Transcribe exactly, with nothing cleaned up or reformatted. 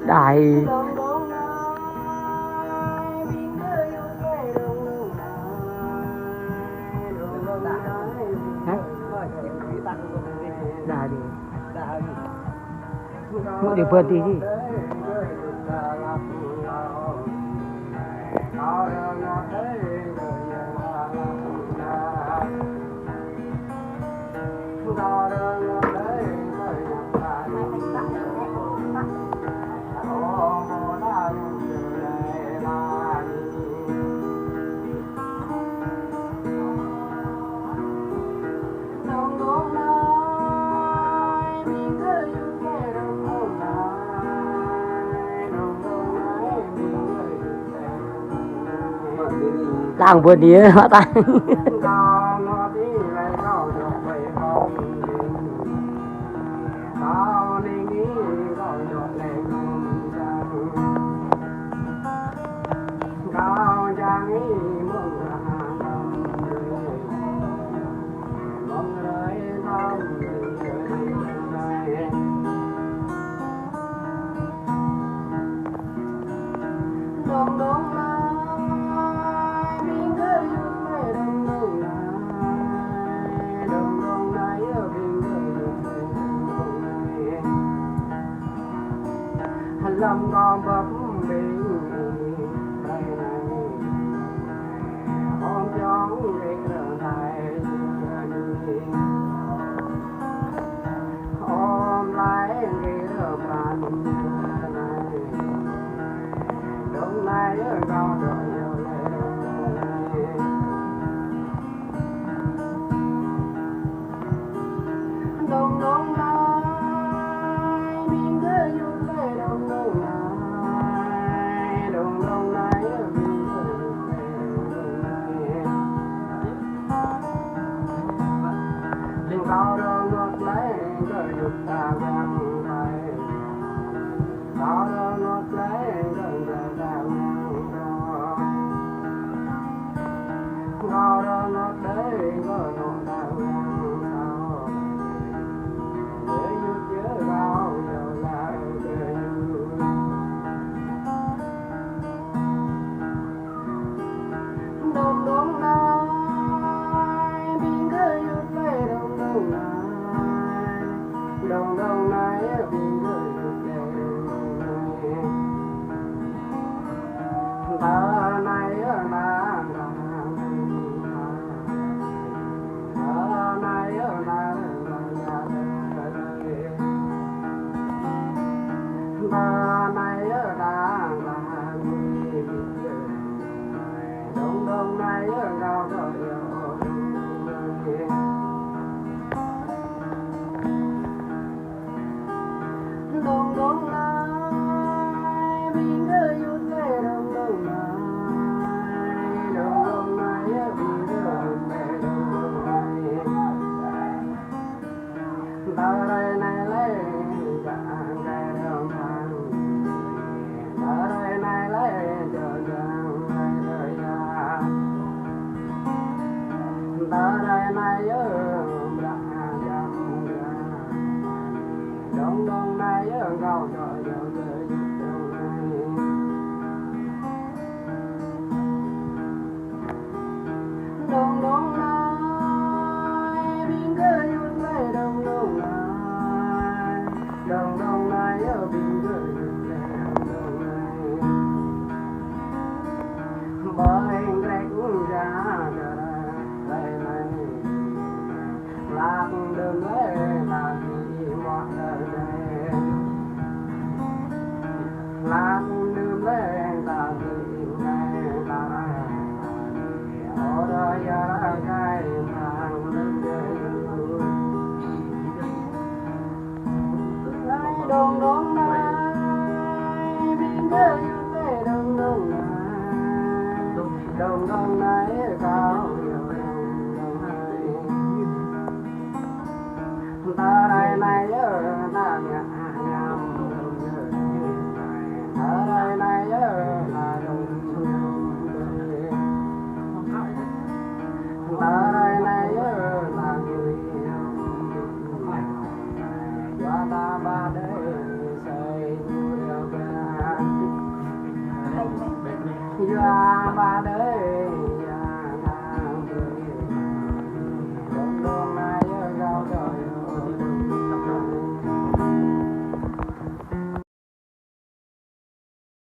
Đài. Hả? Đài đi. Không đi bơi đi chứ. Ang bơ ni, mă ta. Lăm kơ băp ƀing rai nai, ôm jong rê rơ nai, ôm lai rê rơ pran nai, dong nai ơ kâo dŏ yơ lai dong nai. Dong dong nai, ƀing gơyut lai dong dong nai, dong dong nai, ƀing gơyut lai dong dong nai. Ƀing kâo dong ngŏt lai, gơyut ta wang lai. Dong dong nai, ƀing gơyut lai dong dong nai. Dong dong nai, ƀing gơyut lai dong dong nai. Tơ nai ơ nang nang. Tơ nai ơ nang nang. Tơ nai ơ nang nang. Dong dong nai ơ ngao dong dong. Dong dong nai, ƀing gơyut lai dong dong nai, dong dong nai, ƀing gơyut lai dong dong nai. Tơ rai nai lai, ba gai rơm hăng. Tơ rai nai lai, jơ jang lai rơ ya. Tơ rai nai ơ, ba jang ya. Dong dong nai ơ, ngao dŏ yơ gơyut dong nai. Dong dong nai, ƀing gơyut lai dong dong nai. Dong dong nai ơ, ƀing gơyut lai dong dong nai. Ƀơi grek ja gơra lai nai. Lak đưm leng ta ƀu mă đơi đơi. Lak đưm leng ta ƀu mă đơi đơi. Ơ đơi ya gai thang đưm đơi. Dong dong nai, ƀing gơyut lai dong dong nai. Dong dong nai, kâo dong dong nai. Tơ rai nai ơ, ta ngă ngăm. Tơ rai nai ơ, ta dong dong. Tơ rai nai ơ, ta ngui ngăm. Yua ta ba đơi sai yua ba. Yua ba đơi